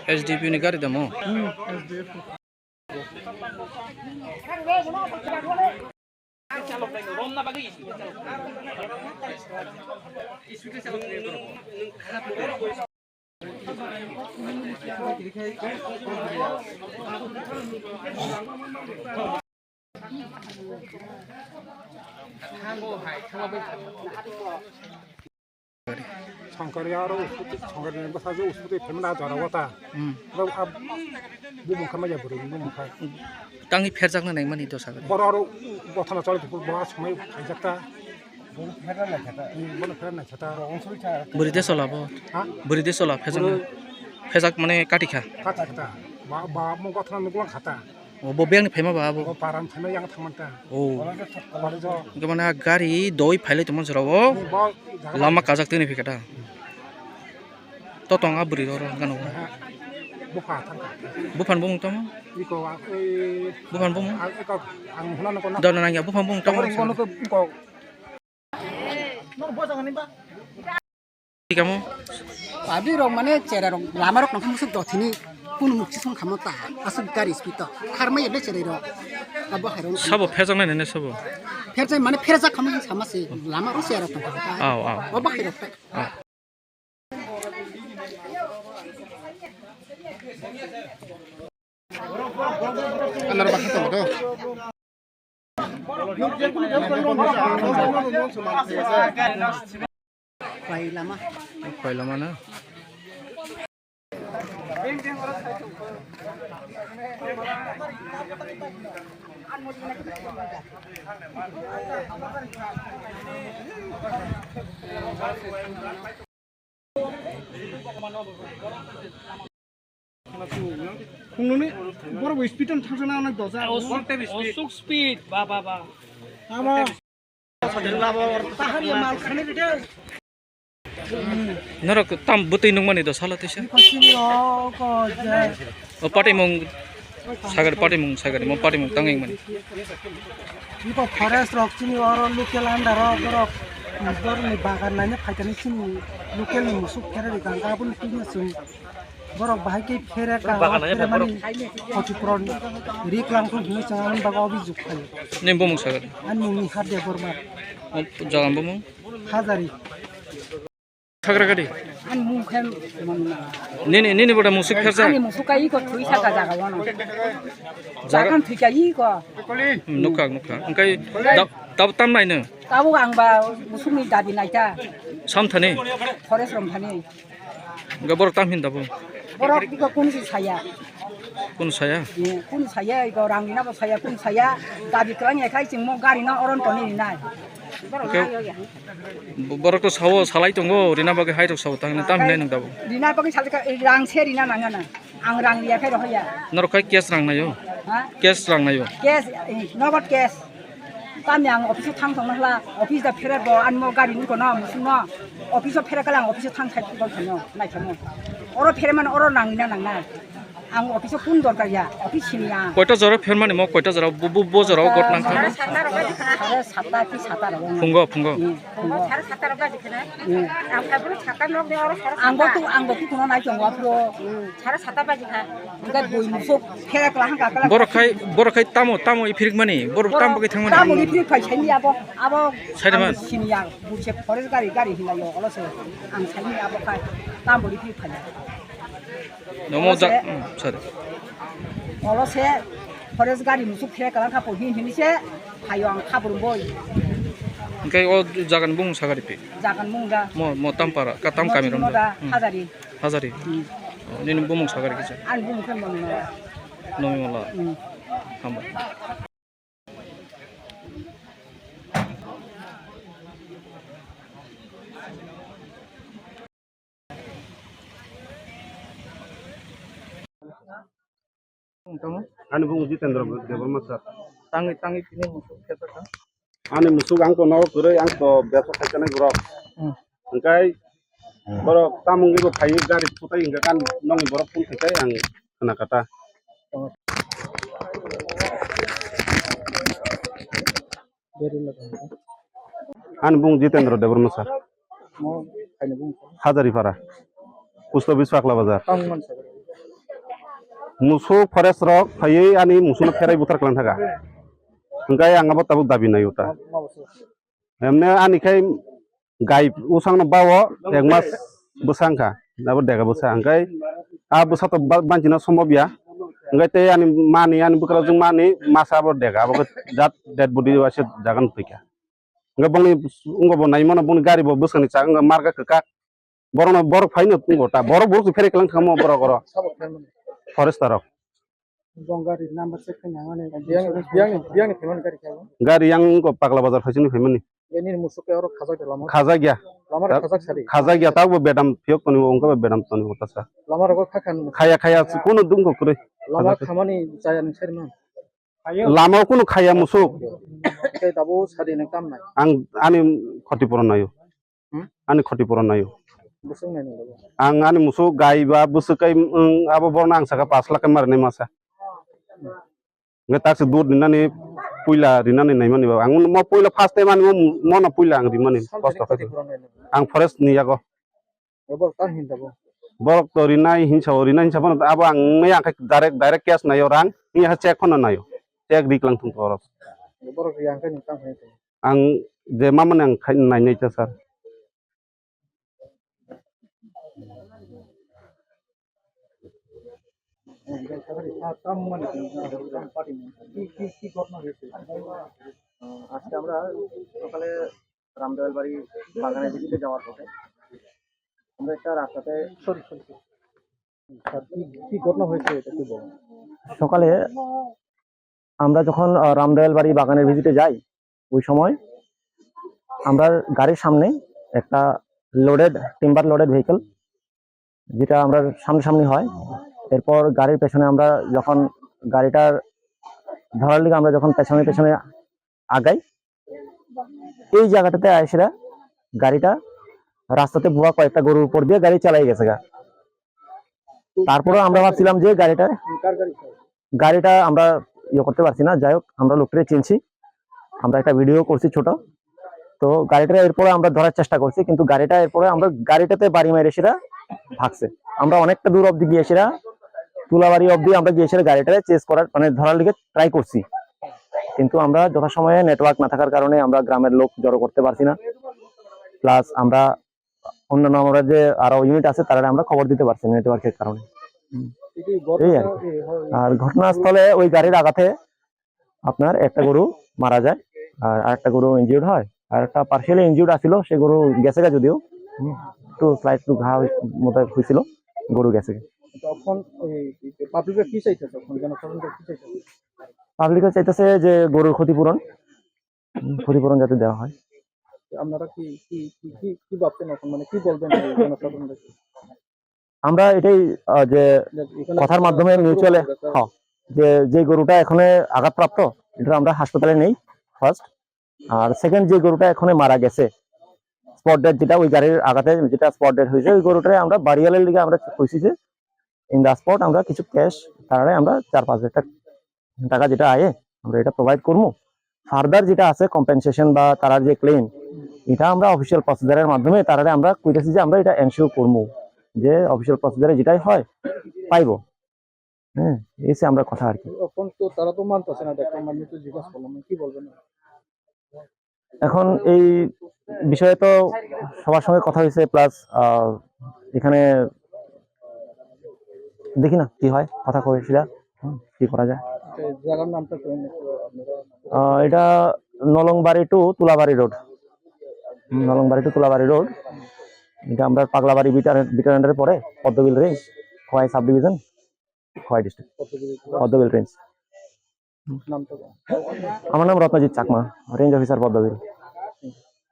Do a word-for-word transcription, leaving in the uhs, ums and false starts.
S D P ni gari damo. Songkari aro uskuti, songkari ni bwsajwk uskuti phaimani a jora o ta. Hmm. Bo a bumung kha maya bwrwi ni bumung kha. Tangwi pherjakna naimani dosa gari. Boro aro bothana choli bo a songwi khaijak ta. Bono pherna naikha ta. Hmm, bono pherna naikha ta. Bwrwi de sola bo. Ha? Bwrwi de sola pherjakna. Bwrwi. Pherjak mane kati kha. Kati kha ta. Ba, ba mo bothana nuklang kha ta. O bo biyang ni phaima ba abo. O param phaima yang thangman ta. O. College o. Hwnkhe mane a gari doi phailai tongmani jora o. Bo jaga lama kajak tini phikha ta. To tong a bwrwi oro gano. Bupha thangkha. Buphan bumung tamo? Iko ang, eh, buphan bumung? Ang iko ang hunano kono. Dona nangya buphan bumung tamo? Tamo iko iko. Tamo? Public rok mane chera rok lama rok nangkha musuk dothini kunu mukti song khamo ta asuk gari speed to kharmai yadle cherai rok abo hai rok. Sabo pherjak nai nene sabo. Pherjak mane pherjak khamo sama se lama rok chera rok tongkha. Aw, aw. Abo hai rok ta. Aw. Anar bakha tongo do. Pailama. Pailama na. Phungnoni borok bo speed on thangsa na onek dosa. Osuk, osuk speed, ba, ba, ba. Ama. Norok tam bwtwi nungmani do sala tisa. Iko sini o ko je. O patimung sagari, patimung sagari, mo patimung tangwi mani. Iko forest rok chini oro local under o borok, borok ni bagan naina phaikani chini local ni musuk khere ri ganga aboni tini chwng borok bahai khe phere ka o phere mani khoti puron ri klang thung hinwi chwng aboni bago obijok khaio. Nini bumung sagari? Ani mung ni Hade Borma. O jaga bumung? Hajari. Sagra gadi. Ani mung khe mung na. Nini, nini boda musuk pherjak? Ani musuk kai ko thui saka jaga wano. Jaga? Jagan thui kai ko. Hmm, nukha, nukha. Engkai dab, dab tam nai no? Tabo ang ba musuk ni dabi naita. Sam thani? Forest rom thani. Engkai borok tam hin dabo? Borok biko kun si saya. Kun saya? Ye, kun saya, iko rang rina bo saya, kun saya. Dabi klang ya khai ching mo gari na oron toni rinai. Borok Oke. Na yo ya. Bo-, borok to sao salai tongo, rina bagwi hai rok sao tang tam hinai nang dabo. Rina bagwi salai ka, eh, rang se rina nang na. Ang rang riya khe rohoya. Norok khai cash rang nayo? Ha? Cash rang nayo? Cash, eh, nogod cash. Tamni ang office o thang tongna hla, office da phere bo anmo gari ni kono musung no. Office o phere kala ang office o thang sai tong thangno, nai thangno. Oro phere man oro nang na nang na. Ang office o kun dorkar ya, office sini ya. Koita jora phermani mo, koita jora bo, bo, bo jora o got nang kha? Sare satta rok bai kha. Sare satta ki satta rok. Phungo, phungo. Hmm, phungo. Sare satta rok bai kha na? Hmm. Ang kha bru satta nok de oro sare satta. Ang bo tu, ang bo tu kuno nai tongo aphro. Hmm, sare satta bai kha. Engkai bui musuk phera kala hangka kala. Borok khai, borok khai tamo, tamo iphirik mani, borok tamo bagwi thangmani. Tamo iphirik phai saini abo, abo. Saiman. Ang sini ya, bui se forest gari, gari hinai yo, olo se. Ang saini abo khai, tamo iphirik phai. Nomo ja, sorry. Olo se forest gari musuk khe kalang kha po hin hin se hayo ang kha burung boi. Engkai o jagan bung sagari pi. Jagan bung da. Mo, mo tam para, ka tam kami rom da. Hajari. Hajari. Hmm. Oh, nini bumung sagari kisa. Ani bumung khe mano. Nomi mala. Hmm. Hambai. Ani bung Jitendra Debbarma sir. Tangwi, tangwi tini musuk khe ta. Ani musuk ang to nogo kwrwi, ang to bebsa khaijaknai borok. Hmm. Hwnkhe borok tamungwi bo phaiwi gari phutai hwnkhe kan nongni borok phone khaikhai ang khna kata. Ani bung Jitendra Debbarma sir. Mo khaini bung sir. Hazaripara. Post office Pakla Bazar. Tang man sir. Musuk forest rok phaiwi ani musukno pherai buthar klang thaga. Hwnkhe ang abo tabuk dabi nai uta. Ma, ma bo sir. Emne ani khai gai usangno bao ek mas bwsa wngkha, abo dega bwsa. Hwnkhe a bwsa to ba-, banchina sombobya. Hwnkhe tei ani mani, ani bwkrajwk mani masa abo dega, abo khe jat dead body waisa jaga nukphaikha. Hwnkhe bongni wngbo bo naimano, bongni gari bo bwskangni chak wngkha, marga kwkak. Borokno, borok phaino tongo ta, borok borok se pherai kwlang thangmo borok oro. Sabo khaimani. Forester rok. Bong gari number check khaina mani. Biyang, biyang, biyang ni phaimani gari khaio. Gari yang ko Pakla Bazar phaisini phaimani. Yani musuk ke oro khajak de lama. Khajak ya. Lama re khajak sari. Khajak ya, tabuk bedam phiyok toni, wngkha bedam toni, wngkha sa. Lama rogo khakhan. Khaya, khaya, kuno dungko kwrwi. Lama khajak. Khamani chaya ni sari man. Lama kuno khaya musuk. Tei tabuk sari ni kam nai. Ang ani khoti puron nayo. Hmm? Ani khoti puron nayo. Bwswk nai nang. Ang ani musuk gai ba bwswk kai, wng, abo borno ang saka pash lakh kai ma rinai masa. Hwnkhe taksi dud rinani puila rinani naimani ba. Ang mo puila first time ani mo, mo no puila ang rimani. Samsini kosto khoti khai. Puron nai nang. Ang forest ni yago. Borok ta hinda bo. Borok to rinai hinsa o, rinai hinsa bono abo ang wngya khe direct, direct cash nayo rang, wngya khe check phano nayo. Check ri klang thung to borok. Borok yang khe nung tang hai. Ang je mamani ang khai nainai ta sir. আজকে আমরা সকালে রামদয়াল বাড়ি বাগানের ভিজিটে যাওয়ার পথে আমরা একটা রাস্তাতে সরি, সরি, সরি। স্যার, কি, কি ঘটনা হয়েছে এটা একটু বলুন। সকালে আমরা যখন, আহ, রামদয়াল বাড়ি বাগানের ভিজিটে যাই, ওই সময় আমরা গাড়ির সামনে একটা লোডেড, টিম্বার লোডেড ভেহিকল, যেটা আমরা সামনাসামনি হয়, এরপর গাড়ির পেছনে আমরা যখন গাড়িটার ধরার লিগে আমরা যখন পেছনে পেছনে আগাই, এই জায়গাটাতে আইসরা গাড়িটা রাস্তাতে ভুয়া কয়েকটা গরুর উপর দিয়ে গাড়ি চালাই গেছে গা। তারপরে আমরা ভাবছিলাম যে গাড়িটা, গাড়িটা আমরা ইয়ে করতে পারছি না। যাই হোক, আমরা লোকটাকে চিনছি, আমরা একটা ভিডিও করছি ছোট। তো গাড়িটা এরপরে আমরা ধরার চেষ্টা করছি, কিন্তু গাড়িটা এরপরে আমরা গাড়িটাতে বাড়ি মেরে সেটা ভাগছে। আমরা অনেকটা দূর অবধি গিয়ে সেটা তুলাবাড়ি অবধি আমরা গিয়ে সেটা গাড়িটারে চেস করার, মানে, ধরার লিগে ট্রাই করছি, কিন্তু আমরা যথাসময়ে নেটওয়ার্ক না থাকার কারণে আমরা গ্রামের লোক জড়ো করতে পারছি না, প্লাস আমরা অন্যান্য আমরা যে আরো ইউনিট আছে তারা আমরা খবর দিতে পারছি না নেটওয়ার্কের কারণে। হুম। এই আর কি। আর ঘটনাস্থলে ওই গাড়ির আঘাতে আপনার একটা গরু মারা যায়, আর আরেকটা গরু ইনজিউর্ড হয়, আর একটা পার্শিয়ালি ইনজিউর্ড আছিল, সে গরু গেছে গা যদিও। হুম। একটু স্লাইট একটু ঘা হই-, মতো হয়েছিল, গরু গেছে গা। তখন ওই পাবলিকরা কি চাইছে, তখন জনসাধারণরা কি চাইছে? পাবলিকরা চাইতেছে যে গরুর ক্ষতিপূরণ, উম, ক্ষতিপূরণ যাতে দেওয়া হয়। আপনারা কি, কি, কি, কি, কি ভাবছেন এখন? মানে, কি বলবেন এই জনসাধারণকে? আমরা এটাই, আহ, যে যে এখানে কথার মাধ্যমে পুরো মিউচুয়াল, পুরো হ্যাঁ, যে, যে গরুটা এখানে আঘাতপ্রাপ্ত, এটা আমরা হাসপাতালে নেই ফার্স্ট। আর সেকেন্ড, যে গরুটা এখানে মারা গেছে, স্পট ডেড, যেটা ওই গাড়ির আঘাতে যেটা স্পট ডেড হয়েছে, ওই গরুটারে আমরা বারিয়ালের লিগে আমরা কইছি যে ইন দ্য স্পট আমরা কিছু ক্যাশ তারারে আমরা চার পাঁচ হাজার টাকা যেটা আয়ে আমরা এটা প্রোভাইড করবো। ফার্দার যেটা আছে কম্পেনসেশন বা তারার যে ক্লেম, এটা আমরা অফিসিয়াল প্রসিজারের মাধ্যমে তারারে আমরা কইতেছি যে আমরা এটা এনশিওর করবো, যে অফিসিয়াল প্রসিজারে যেটাই হয় পাইবো। হ্যাঁ, এসে আমরা কথা আর কি। এখন তো তারা তো মানতেছে না, দেখলাম, আমি তো জিজ্ঞাসা করলাম, কি বলবেন? এখন এই বিষয়ে তো সবার সঙ্গে কথা হয়েছে, প্লাস, আহ, এখানে দেখি না কি হয়, কথা কই সেটা, হুম, কি করা যায়। আচ্ছা, এই জায়গার নামটা কি? আহ, এটা নলংবাড়ি টু তুলাবাড়ি রোড। হুম, নলংবাড়ি টু তুলাবাড়ি রোড। এটা আমরা পাগলাবাড়ি বিটার, বিটার আন্ডারে পড়ে, পদ্মবিল রেঞ্জ, খোয়াই সাব ডিভিশন। খোয়াই ডিস্ট্রিক্ট, পদ্মবিল রেঞ্জ। নাম তো? আমার নাম রত্নজিৎ চাকমা, রেঞ্জ অফিসার পদ্মবিল।